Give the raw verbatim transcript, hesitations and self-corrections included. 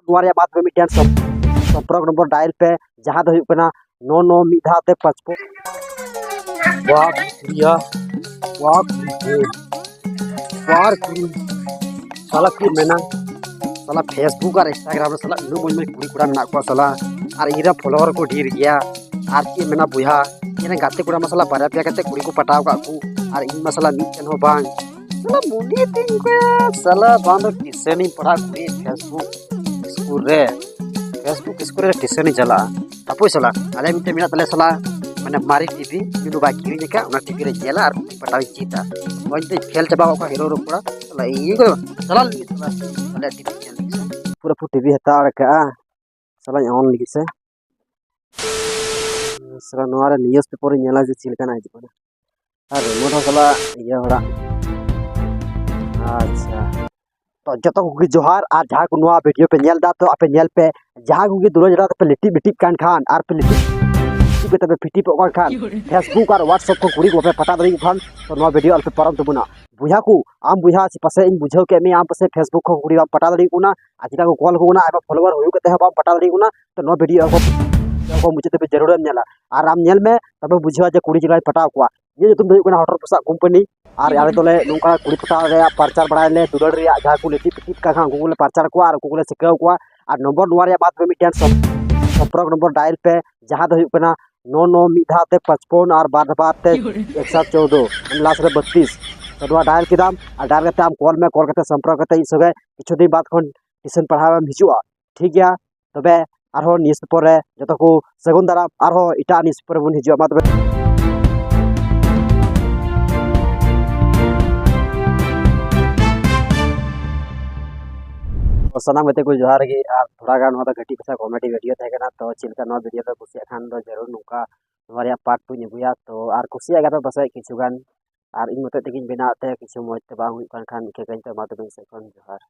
ᱱᱚᱣᱟ ᱨᱮᱭᱟᱜ ᱢᱟᱫᱽᱫᱷᱚᱢᱤᱠ ᱰᱮᱱᱥ ᱥᱚᱢᱯᱨᱚᱠ ᱱᱚᱢᱵᱚᱨ ᱰᱟᱭᱮᱞ ᱯᱮ, ᱡᱟᱦᱟᱸ ᱫᱚ ᱦᱩᱭᱩᱜ ᱠᱟᱱᱟ ᱱᱚ ᱱᱚ ᱢᱤᱫ ᱫᱷᱟᱣ ᱛᱮ ᱯᱟᱸᱪᱯᱚᱱ᱾ ᱵᱟᱯ ᱨᱮᱭᱟ, ᱵᱟᱯ ᱨᱮ᱾ ᱵᱟᱨ ᱠᱩᱲᱤ ᱥᱟᱞᱟ ᱪᱮᱫ ᱢᱮᱱᱟ, ᱥᱟᱞᱟ Facebook ᱟᱨ Instagram ᱨᱮ ᱥᱟᱞᱟ ᱩᱱᱟᱹᱜ ᱢᱚᱡᱽ ᱢᱚᱡᱽ ᱠᱩᱲᱤ ᱠᱚᱲᱟ ᱢᱮᱱᱟᱜ ᱠᱚᱣᱟ ᱥᱟᱞᱟ, ᱟᱨ ᱤᱧ ᱨᱮᱱ ᱯᱷᱚᱞᱳᱣᱟᱨ ᱠᱚ ᱰᱷᱮᱨ ᱜᱮᱭᱟ᱾ ᱟᱨ ᱪᱮᱫ ᱢᱮᱱᱟ ᱵᱚᱭᱦᱟ, ᱤᱧ ᱨᱮᱱ ᱜᱟᱛᱮ ᱠᱚᱲᱟ ᱢᱟ ᱥᱟᱞᱟ ᱵᱟᱨᱭᱟ ᱯᱮᱭᱟ ᱠᱟᱛᱮ ᱠᱩᱲᱤ ᱠᱚ ᱯᱟᱴᱟᱣ ᱠᱟᱜ ᱠᱚ, ᱟᱨ ᱤᱧ ᱢᱟ ᱥᱟᱞᱟ ᱢᱤᱫᱴᱮᱱ ᱦᱚᱸ ᱵᱟᱝ᱾ ᱥᱟᱞᱟ ᱢᱚᱱᱮ ᱛᱤᱧ ᱚᱱᱠᱟ ᱥᱟᱞᱟ ᱵᱟᱝ ᱫᱚ ᱴᱤᱭᱩᱥᱚᱱᱤᱧ ᱯᱟᱲᱦᱟᱜ ᱠᱩᱲᱤ Facebook ᱥᱠᱩᱞ ᱨᱮ, Facebook ᱥᱠᱩᱞ ᱨᱮ ᱴᱤᱭᱩᱥᱚᱱᱤᱧ ᱪᱟᱞᱟᱜᱼᱟ᱾ ᱦᱟᱯᱳᱭ ᱥᱟᱞᱟ, ᱟᱞᱮ ᱢᱤᱫᱴᱮᱱ ᱢᱮᱱᱟᱜ ᱛᱟᱞᱮᱭᱟ ᱥᱟᱞᱟ, ᱢᱟᱱᱮ ᱢᱟᱨᱮ ᱴᱤᱵᱷᱤ, ᱩᱱᱤ ᱵᱟᱵᱟᱭ ᱠᱤᱨᱤᱧ ᱟᱠᱟᱫ, ᱚᱱᱟ ᱴᱤᱵᱷᱤ ᱨᱮ ᱧᱮᱞᱟ ᱟᱨ ᱯᱟᱴᱟᱣᱤᱧ ᱪᱮᱫᱟ᱾ ᱱᱚᱜᱼᱚᱭ ᱱᱤᱛᱚᱜ ᱯᱷᱮᱞ ᱪᱟᱵᱟ ᱠᱚᱜ ᱠᱷᱟᱱ ᱦᱤᱨᱳ ᱦᱤᱨᱳ ᱠᱚᱲᱟ, ᱥᱟᱞᱟ ᱤᱧ ᱠᱚ ᱪᱟᱞᱟᱣ ᱞᱟᱹᱜᱤᱫ ᱥᱟᱞᱟ, ᱟᱞᱮᱭᱟᱜ ᱴᱤᱵᱷᱤ ᱧᱮᱞ ᱞᱟᱹᱜᱤᱫ ᱥᱮ᱾ ᱯᱩᱨᱟᱹ ᱯᱩᱨᱟᱹ ᱴᱤᱵᱷᱤ ᱦᱟᱛᱟᱣ ᱨᱟᱠᱟᱜᱼᱟ, ᱥᱟᱞᱟᱧ ᱚᱱ ᱞᱟᱹᱜᱤᱫ ᱥᱮ᱾ ᱥᱟᱞᱟ ᱱᱚᱣᱟ ᱨᱮ ᱱᱤᱭᱩᱡᱽ ᱯᱮᱯᱟᱨ ᱤᱧ ᱧᱮᱞᱟ ᱡᱮ ᱪᱮᱫ ᱞᱮᱠᱟᱱᱟᱜ ᱦᱤᱡᱩᱜ ᱠᱟᱱᱟ᱾ ᱟᱨ ᱨᱤᱢᱳᱴ ᱦᱚᱸ ᱥᱟᱞᱟ ᱤᱭᱟᱹ ᱦᱚᱲᱟᱜ᱾ ᱟᱪᱪᱷᱟ, ᱛᱚ ᱡᱚᱛᱚ ᱠᱚᱜᱮ ᱡᱚᱦᱟᱨ, ᱟᱨ ᱡᱟᱦᱟᱸ ᱠᱚ ᱱᱚᱣᱟ ᱵᱷᱤᱰᱤᱭᱳ ᱯᱮ ᱧᱮᱞ ᱮᱫᱟ, ᱛᱚ ᱟᱯᱮ ᱧᱮᱞ ᱯᱮ, ᱡᱟᱦᱟᱸ ᱠᱚᱜᱮ ᱫᱩᱞᱟᱹᱲ ᱡᱷᱟᱲᱟ ᱛᱮᱯᱮ ᱞᱤᱴᱤᱡ ᱵᱤᱴᱤᱡ ᱠᱟᱱ ᱠᱷᱟᱱ, ᱟᱨ ᱯᱮ ᱞᱤᱴᱤᱡ ᱵᱤᱴᱤᱡ ᱠᱟᱛᱮ ᱯᱮ ᱯᱷᱤᱴᱤᱯᱚᱜ ᱠᱟᱱ ᱠᱷᱟᱱ, Facebook ᱟᱨ WhatsApp ᱠᱷᱚᱱ ᱠᱩᱲᱤ ᱠᱚ ᱵᱟᱯᱮ ᱯᱟᱴᱟᱣ ᱫᱟᱲᱮᱭᱟᱠᱚ ᱠᱷᱟᱱ, ᱛᱚ ᱱᱚᱣᱟ ᱵᱷᱤᱰᱤᱭᱳ ᱟᱞᱚᱯᱮ ᱯᱟᱨᱚᱢ ᱛᱟᱵᱚᱱᱟ᱾ ᱵᱚᱭᱦᱟ ᱠᱚ, ᱟᱢ ᱵᱚᱭᱦᱟ ᱥᱮ ᱯᱟᱥᱮᱡ ᱤᱧ ᱵᱩᱡᱷᱟᱹᱣ ᱠᱮᱫ ᱢᱮᱭᱟ, ᱟᱢ ᱯᱟᱥᱮᱡ Facebook ᱠᱷᱚᱱ ᱠᱩᱲᱤ ᱵᱟᱢ ᱯᱟᱴᱟᱣ ᱫᱟᱲᱮᱭᱟᱠᱚ ᱠᱟᱱᱟ, ᱟᱨ ᱪᱮᱫᱟᱜ ᱠᱚ ᱠᱚᱞ ᱟᱠᱚ ᱠᱟᱱᱟ, ᱟᱭᱢᱟ ᱯᱷᱚᱞᱳᱣᱟᱨ ᱦᱩᱭᱩᱜ ᱠᱟᱛᱮ ᱦᱚᱸ ᱵᱟᱢ ᱯᱟᱴᱟᱣ ᱫᱟᱲᱮᱭᱟᱠᱚ ᱠᱟᱱᱟ, ᱛᱚ ᱱᱚᱣᱟ ᱵᱷᱤᱰᱤᱭᱳ ᱟᱨᱦᱚᱸ ᱢᱩᱪᱟᱹᱫ ᱫᱷᱟᱹᱵᱤᱡ ᱡᱟᱹᱨᱩᱲᱮᱢ ᱧᱮᱞᱟ᱾ ᱟᱨ ᱟᱢ ᱧᱮᱞ ᱢᱮ, ᱛᱚᱵᱮ ᱵᱩᱡᱷᱟᱹᱣᱟ ᱡᱮ ᱠᱩᱲᱤ ᱪᱮᱫ ᱞᱮᱠᱟᱭ ᱯᱟᱴᱟᱣ ᱠᱚᱣᱟ᱾ ᱤᱧᱟᱹᱜ ᱧᱩᱛᱩᱢ ᱫᱚ ᱦᱩᱭᱩᱜ ᱠᱟᱱᱟ ᱦᱚᱴᱚᱨ ᱯᱚᱥᱟᱜ ᱠᱳᱢᱯᱟᱱᱤ᱾ ᱟᱨ ᱟᱞᱮ ᱫᱚᱞᱮ ᱱᱚᱝᱠᱟ ᱠᱩᱲᱤ ᱯᱟᱴᱟᱣ ᱨᱮᱭᱟᱜ ᱯᱨᱚᱪᱟᱨ ᱵᱟᱲᱟᱭᱟᱞᱮ, ᱫᱩᱞᱟᱹᱲ ᱨᱮᱭᱟᱜ ᱡᱟᱦᱟᱸ ᱠᱚ ᱞᱤᱴᱤᱡ ᱯᱤᱴᱤᱡ ᱠᱟᱱ ᱠᱷᱟᱱ ᱩᱱᱠᱩ ᱠᱚᱞᱮ ᱯᱨᱚᱪᱟᱨ ᱠᱚᱣᱟ ᱟᱨ ᱩᱱᱠᱩ ᱠᱚᱞᱮ ᱥᱤᱠᱷᱟᱹᱣ ᱠᱚᱣᱟ᱾ ᱟᱨ ᱱᱚᱢᱵᱚᱨ ᱱᱚᱣᱟ ᱨᱮᱭᱟᱜ ᱢᱟᱫᱽᱫᱷᱚᱢᱤᱠ ᱰᱮᱱᱥ ᱥᱚᱢᱯᱨᱚᱠ ᱱᱚᱢᱵᱚᱨ ᱰᱟᱭᱮᱞ ᱯᱮ, ᱡᱟᱦᱟᱸ ᱫᱚ ᱦᱩᱭᱩᱜ ᱠᱟᱱᱟ ᱱᱚ ᱱᱚ ᱢᱤᱫ ᱫᱷᱟᱣ ᱛᱮ ᱯᱟᱸᱪᱯᱚᱱ ᱟᱨ ᱵᱟᱨ ᱵᱟᱨ ᱛᱮ ᱮᱠᱥᱟᱛ ᱪᱳᱫᱽᱫᱳ, ᱢᱟᱱᱮ ᱞᱟᱥᱴ ᱨᱮ ᱵᱟᱛᱛᱨᱤᱥ᱾ ᱛᱚ ᱱᱚᱣᱟ ᱰᱟᱭᱮᱞ ᱠᱮᱫᱟᱢ ᱟᱨ ᱰᱟᱭᱮᱞ ᱠᱟᱛᱮ ᱟᱢ ᱠᱚᱞ ᱢᱮ, ᱠᱚᱞ ᱠᱟᱛᱮ ᱥᱚᱢᱯᱨᱚᱠ ᱠᱟᱛᱮ ᱤᱧ ᱥᱚᱸᱜᱮ ᱠᱤᱪᱷᱩ ᱫᱤᱱ ᱵᱟᱫ ᱠᱷᱚᱱ ᱴᱤᱭᱩᱥᱚᱱ ᱯᱟᱲᱦᱟᱣ ᱮᱢ ᱦᱤᱡᱩᱜᱼᱟ, ᱴᱷᱤᱠ ᱜᱮᱭᱟ? ᱛᱚᱵᱮ ᱟᱨᱦᱚᱸ ᱱᱤᱭᱩᱡᱽ ᱯᱮᱯᱟᱨ ᱨᱮ ᱡᱚᱛᱚ ᱠᱚ ᱥᱟᱹᱜᱩᱱ ᱫᱟᱨᱟᱢ, ᱟᱨᱦᱚᱸ ᱮᱴᱟᱜ ᱱᱤᱭᱩᱡᱽ ᱯᱮᱯᱟᱨ ᱨᱮᱵᱚᱱ ᱦᱤᱡᱩᱜᱼᱟ᱾ ᱢᱟ ᱛᱚᱵᱮ᱾ ᱛᱚ ᱥᱟᱱᱟᱢ ᱜᱟᱛᱮ ᱠᱚ ᱡᱚᱦᱟᱨ ᱜᱮ, ᱟᱨ ᱛᱷᱚᱲᱟ ᱜᱟᱱ ᱱᱚᱣᱟ ᱫᱚ ᱠᱟᱹᱴᱤᱡ ᱢᱟᱪᱷᱟ ᱠᱚᱢᱮᱰᱤ ᱵᱷᱤᱰᱤᱭᱳ ᱛᱟᱦᱮᱸ ᱠᱟᱱᱟ᱾ ᱛᱚ ᱪᱮᱫ ᱞᱮᱠᱟ ᱱᱚᱣᱟ ᱵᱷᱤᱰᱤᱭᱳ ᱯᱮ ᱠᱩᱥᱤᱭᱟᱜ ᱠᱷᱟᱱ ᱫᱚ ᱡᱟᱹᱨᱩᱲ ᱱᱚᱝᱠᱟ ᱱᱚᱣᱟ ᱨᱮᱭᱟᱜ ᱯᱟᱨᱴ ᱴᱩᱧ ᱟᱹᱜᱩᱭᱟ᱾ ᱛᱚ ᱟᱨ ᱠᱩᱥᱤᱭᱟᱜ ᱜᱮᱭᱟ ᱯᱮ ᱯᱟᱥᱮᱡ ᱠᱤᱪᱷᱩ ᱜᱟᱱ, ᱟᱨ ᱤᱧ ᱢᱚᱛᱚᱡ ᱛᱮᱜᱤᱧ ᱵᱮᱱᱟᱣ ᱛᱮ ᱠᱤᱪᱷᱩ ᱢᱚᱡᱽ ᱛᱮ ᱵᱟᱝ ᱦᱩᱭᱩᱜ ᱠᱟᱱ ᱠᱷᱟᱱ ᱤᱠᱟᱹ ᱠᱟᱹᱧ ᱯᱮ᱾ ᱢᱟ ᱛᱚᱵᱮ ᱤᱧ ᱥᱮᱫ ᱠᱷᱚᱱ ᱡᱚᱦᱟᱨ᱾